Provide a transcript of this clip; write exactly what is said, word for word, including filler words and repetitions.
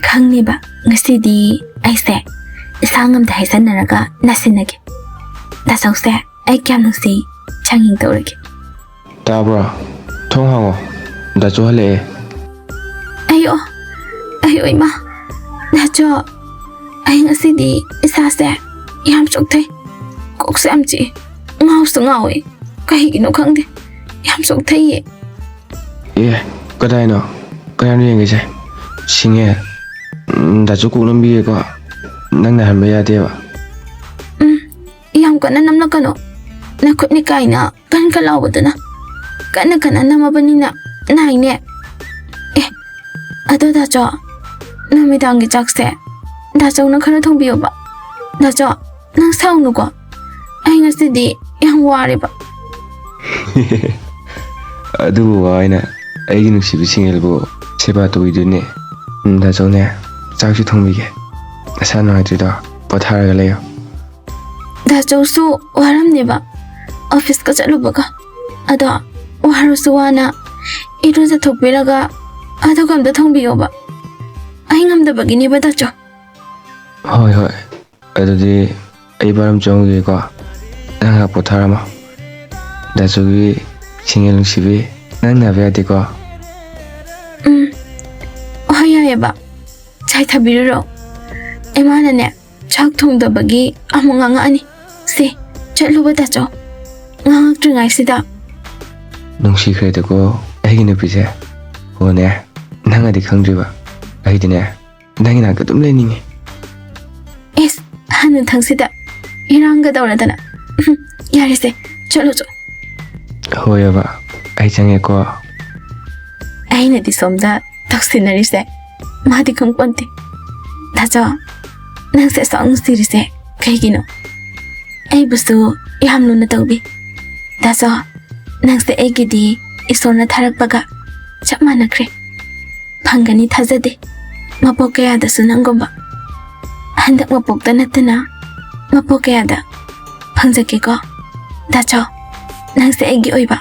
ꯈꯪꯅꯤꯕ, ꯉꯁꯤꯗꯤ ꯑꯩꯁꯦ ꯏꯁꯥ ꯉꯝꯗ ꯍꯥꯏꯖꯟꯅꯔꯒ ꯅꯥꯁꯤꯟꯅꯒꯦ꯫ ꯗꯥꯆꯧꯁꯦ ꯑꯩ ꯀꯌꯥꯝ ꯅꯨꯡꯁꯤ, ꯆꯥꯡꯌꯦꯡ ꯇꯧꯔꯒꯦ꯫ ꯇꯥꯕ꯭ꯔꯣ? ꯊꯣꯡ ꯍꯥꯡꯉꯣ꯫ ꯗꯥꯆꯧ ꯍꯜꯂꯛꯑꯦ꯫ ꯑꯌꯣ, ꯑꯌꯣ ꯏꯃꯥ, ꯗꯥꯆꯧ, ꯑꯩ ꯉꯁꯤꯗꯤ ꯏꯁꯥꯁꯦ ꯌꯥꯝ ꯆꯣꯛꯊꯩ, ꯀꯣꯛꯁꯨ ꯌꯥꯝ ꯆꯤꯛꯏ, ꯉꯥꯎꯁꯨ ꯉꯥꯎꯏ, ꯀꯩꯒꯤꯅꯣ ꯈꯪꯗꯦ, ꯌꯥꯝ ꯆꯣꯛꯊꯩꯌꯦ꯫ ꯑꯦ, ꯀꯗꯥꯏꯅꯣ? ꯀꯗꯥꯏꯅꯣ ꯌꯦꯡꯒꯦꯁꯦ? ꯁꯤꯡꯉꯦ꯫ ꯎꯝ, ꯗꯥꯆꯧ ꯀꯣꯛ ꯅꯝꯕꯤꯒꯦꯀꯣ꯫ ꯅꯪꯅ ꯍꯟꯕ ꯌꯥꯗꯦꯕ꯫ ꯎꯝ, ꯌꯥꯝ ꯀꯟꯅ ꯅꯝꯂꯛꯀꯅꯣ꯫ ꯅꯈꯨꯠꯅꯤ ꯀꯥꯏꯅ ꯀꯟ ꯀꯟ ꯂꯥꯎꯕꯗꯨꯅ ꯀꯟꯅ ꯀꯟꯅ ꯅꯝꯃꯕꯅꯤꯅ ꯅꯥꯏꯅꯦ꯫ ꯑꯦ, ꯑꯗꯣ ꯗꯥꯆꯧ, ꯅꯨꯃꯤꯗꯥꯡꯒꯤ ꯆꯥꯛꯁꯦ ꯗꯥꯆꯧꯅ ꯈꯔ ꯊꯣꯡꯕꯤꯌꯣꯕ꯫ ꯗꯥꯆꯧ, ꯅꯪ ꯁꯥꯎꯅꯨꯀꯣ꯫ ꯑꯩ ꯉꯁꯤꯗꯤ ꯌꯥꯝ ꯋꯥꯔꯦꯕ꯫ ꯑꯗꯨꯕꯨ ꯋꯥ ꯑꯩꯅ ꯑꯩꯒꯤ ꯅꯨꯡꯁꯤꯕꯤ ꯁꯤꯡꯉꯦꯜꯕꯨ ꯁꯦꯕꯥ ꯇꯧꯕꯤꯗꯣꯏꯅꯦ꯫ ꯎꯝ, ꯗꯥꯆꯧꯅꯦ, ꯆꯥꯛꯁꯨ ꯊꯣꯡꯕꯤꯒꯦ꯫ ꯅꯁꯥ ꯅꯨꯡꯉꯥꯏꯇ꯭ꯔꯤꯗꯣ ꯄꯣꯊꯥꯔꯒ ꯂꯩꯌꯣ꯫ ꯗꯥꯆꯧꯁꯨ ꯋꯥꯔꯝꯅꯦꯕ, ꯑꯣꯐꯤꯁꯀ ꯆꯠꯂꯨꯕꯒ꯫ ꯑꯗꯣ ꯋꯥꯔꯁꯨ ꯋꯥꯅ ꯏꯔꯨꯖꯊꯣꯛꯄꯤꯔꯒ ꯑꯗꯨꯒ ꯑꯝꯇ ꯊꯣꯡꯕꯤꯌꯣꯕ꯫ ꯑꯩ ꯉꯝꯗꯕꯒꯤꯅꯦꯕ, ꯗꯥꯆꯧ꯫ ꯍꯣꯏ, ꯍꯣꯏ꯫ ꯑꯗꯨꯗꯤ ꯑꯩ ꯕꯥꯠꯔꯨꯝ ꯆꯪꯉꯨꯒꯦꯀꯣ꯫ ꯅꯪ ꯉꯥꯏꯍꯥꯛ ꯄꯣꯊꯥꯔꯝꯃꯣ꯫ ꯗꯥꯆꯧꯒꯤ ꯁꯤꯡꯉꯦꯜ ꯅꯨꯡꯁꯤꯕꯤ, ꯅꯪ ꯅꯥꯕ ꯌꯥꯗꯦꯀꯣ꯫ ꯎꯝ, ꯍꯣꯏ, ꯌꯥꯏꯌꯦꯕ꯫ ꯆꯥꯏꯊꯕꯤꯔꯨꯔꯣ꯫ ꯏꯃꯥꯅꯅꯦ, ꯆꯥꯛ ꯊꯣꯡꯗꯕꯒꯤ ꯑꯃꯨꯛ ꯉꯥꯡꯉꯛꯑꯅꯤ꯫ ꯁꯦ, ꯆꯠꯂꯨꯕ ꯗꯥꯆꯧ꯫ ꯉꯥꯡꯉꯛꯇ꯭ꯔꯤꯉꯩꯁꯤꯗ꯫ ꯅꯨꯡꯁꯤꯈ꯭ꯔꯦꯗꯀꯣ ꯑꯩꯒꯤ ꯅꯨꯄꯤꯁꯦ꯫ ꯍꯣꯅꯦ, ꯅꯪꯅꯗꯤ ꯈꯪꯗ꯭ꯔꯤꯕ, ꯑꯩꯗꯤꯅꯦ, ꯅꯪꯒꯤ ꯅꯥꯛꯇ ꯑꯗꯨꯝ ꯂꯩꯅꯤꯡꯉꯤ꯫ ꯏꯁ, ꯍꯟꯅꯊꯪꯁꯤꯗ ꯏꯔꯥꯡꯒ ꯇꯧꯔꯗꯅ꯫ ꯌꯥꯔꯦꯁꯦ, ꯆꯠꯂꯣ, ꯆꯠꯂꯣ꯫ ꯍꯣꯏ, ꯑꯕ, ꯑꯩ ꯆꯪꯉꯦꯀꯣ꯫ ꯑꯩꯅꯗꯤ ꯁꯣꯝꯗ ꯇꯧꯁꯤꯟꯅꯔꯤꯁꯦ ꯃꯥꯗꯤ ꯈꯪꯄꯣꯟꯇꯦ꯫ ꯗꯥꯆꯧ, ꯅꯪꯁꯦ ꯑꯁꯨꯛ ꯅꯨꯡꯁꯤꯔꯤꯁꯦ ꯀꯩꯒꯤꯅꯣ? ꯑꯩꯕꯨꯁꯨ ꯌꯥꯝ ꯂꯨꯅ ꯇꯧꯕꯤ꯫ ꯗꯥꯆꯧ, ꯅꯪꯁꯦ ꯑꯩꯒꯤꯗꯤ ꯏꯁꯣꯔꯅ ꯊꯥꯔꯛꯄꯒ ꯆꯞ ꯃꯥꯟꯅꯈ꯭ꯔꯦ꯫ ꯐꯪꯒꯅꯤ ꯊꯥꯖꯗꯦ꯫ ꯃꯄꯣꯛ ꯀꯌꯥꯗꯁꯨ ꯅꯪꯒꯨꯝꯕ꯫ ꯍꯟꯗꯛ ꯃꯄꯣꯛꯇ ꯅꯠꯇꯅ ꯃꯄꯣꯛ ꯀꯌꯥꯗ ꯐꯪꯖꯒꯦꯀꯣ꯫ ꯗꯥꯆꯧ, ꯅꯪꯁꯦ ꯑꯩꯒꯤ ꯑꯣꯏꯕ꯫